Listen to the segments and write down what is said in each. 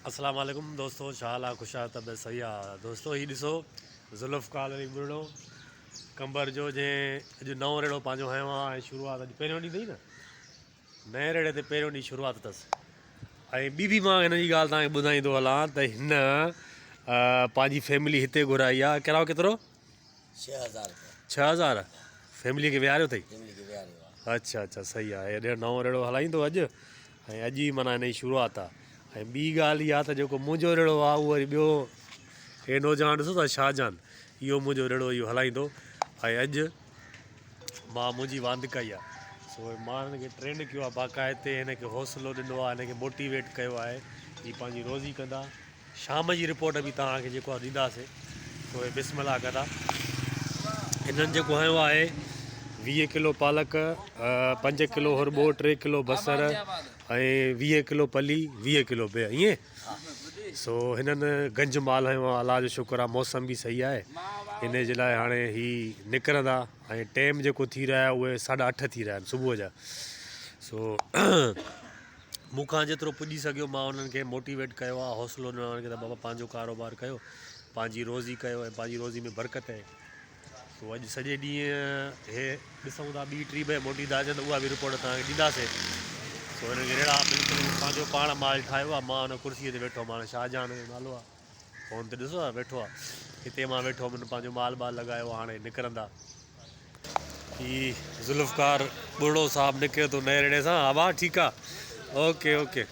اسلام عليڪم دوستو ڇا حال آ خوش آ طبيعت صحيح آ دوستو هي ڏسو ذوالفقار علي ٻرڙو قمبر جو جنهن اڄ نئون ريڙو پنهنجو هنيو آ ۽ شروعات اڄ پهريون ڏينهن اٿئي نه نئين ريڙي تي پهريون ڏينهن شروعات اٿس ۽ ٻي به مان هن جي ڳالهه تان کي ٻڌائيندو هلان ته هن پنهنجي فيملي هتي گهرائي آ ڪرايو ڪيترو 6000 روپيا. 6000 فيملي کي ويهاريو اٿئي؟ فيملي کي ويهاريو آ. اڇا اڇا صحيح آ هي نئون ريڙو هلائيندو اڄ ۽ اڄ ئي معنيٰ هن جي شروعات آ ۽ ٻي ڳالهه اها ته جيڪو منهنجو ريڙو آ اهو وري ٻيو هي نوجوان ڏسو ٿا شاهجهان اهو منهنجو ريڙو اهو هلائيندو ۽ اڄ مان منهنجي واندڪائي آ سو مان هن کي ٽرينڊ ڪيو آ باقاعدي هن کي حوصلو ڏنو آ هن کي موٽيويٽ ڪيو آهي هي پنهنجي روزي ڪندا شام جي رپورٽ به توهان کي جيڪو آهي ڏينداسين. پوء بسم الله ڪندا. هنن جيڪو هنيو آهي 20 ڪلو پالڪ، 5 ڪلو هرٻو، 3 ڪلو بصر ۽ 20 ڪلو پلي، 20 ڪلو بيهه ائين. سو هنن گنج مال هنيو آهي الله جو شڪر آهي موسم به صحيح آهي ان جي لاء هاڻي هي نڪرندا ۽ ٽيم جيڪو ٿي رهيا آهي اهي ساڍا اٺ ٿي رهيا آهن صبح جا. سو مون کان جيترو پڄي سگهيو مان انهن کي موٽيويٽ ڪيو آهي حوصلو ڏنو آهي انهن کي ته بابا پنهنجو ڪاروبار ڪيو پنهنجي روزي ڪيو ۽ پنهنجي روزي ۾ برڪت آهي سو اڄ سڄي ڏينهن هي ڏسون ٿا ٻي ٽي بجي موٽي ٿا اچن ته اها به رپورٽ توهان کي ڏينداسين سو هنن کي ريڙها بلڪل پنهنجو پاڻ مال ٺاهيو آهي مان ان ڪرسي تي ويٺو هئم هاڻي شاهجهان جو نالو آهي فون تي ڏسو ويٺو آ هتي مان ويٺو هوم پنهنجو مال بال لڳايو هاڻي نڪرندا. هي ذوالفقار ٻرڙو صاحب نڪري ٿو نئين ريڙهي سان ها ڀاء ٺيڪ آ اوڪي اوڪي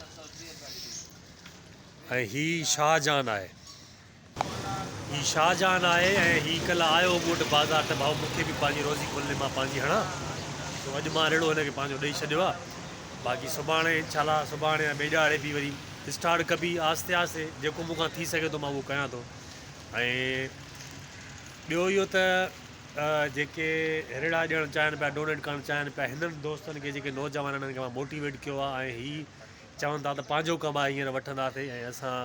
۽ هي شاهجهان آهي هي شاهجهان آهي ۽ هي ڪلهه آيو مون وٽ بازار ته ڀاء مون کي به پنهنجي روزي کولڻي مان پنهنجي هڻان سو اڄ مان ريڙهو هن کي پنهنجو ڏئي ڇڏيو آ باقي سڀاڻي انشاء الله سڀاڻي يا ٻئي ڏهاڙي به وري اسٽارٽ ڪبي آهستي آهستي جيڪو مون کان ٿي سگهي ٿو مان اهو ڪيان ٿو ۽ ٻيو اهو ته جيڪي هرڙا ڏيڻ چاهين پيا ڊونيٽ ڪرڻ چاهين پيا هنن دوستن کي جيڪي نوجوان آهن انهن کي مان موٽيويٽ ڪيو آهي ۽ هي چون ٿا ته پنهنجو ڪمائي هينئر وٺنداسين ۽ اسان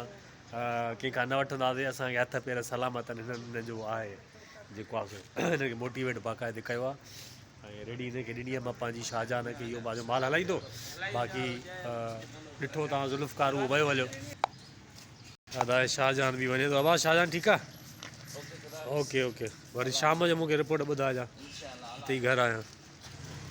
ڪنهن کان نه وٺنداسين اسانکي هٿ پير سلامت آهن هنن هن جو آهي جيڪو آهي سو هنن کي موٽيويٽ باقاعدي ڪيو آهي ۽ ريڙهي هن کي ڏني آهي مان پنهنجي شاهجهان کي اهو پنهنجو مال هلائيندو باقي ڏٺو تان ذوالفقار اهو ويو هليو. ادا شاهجهان به وڃي ٿو ابا شاهجهان ٺيڪ آ اوڪي اوڪي وري شام جو مونکي رپورٽ ٻڌائجان اتي ئي گهر آهيان.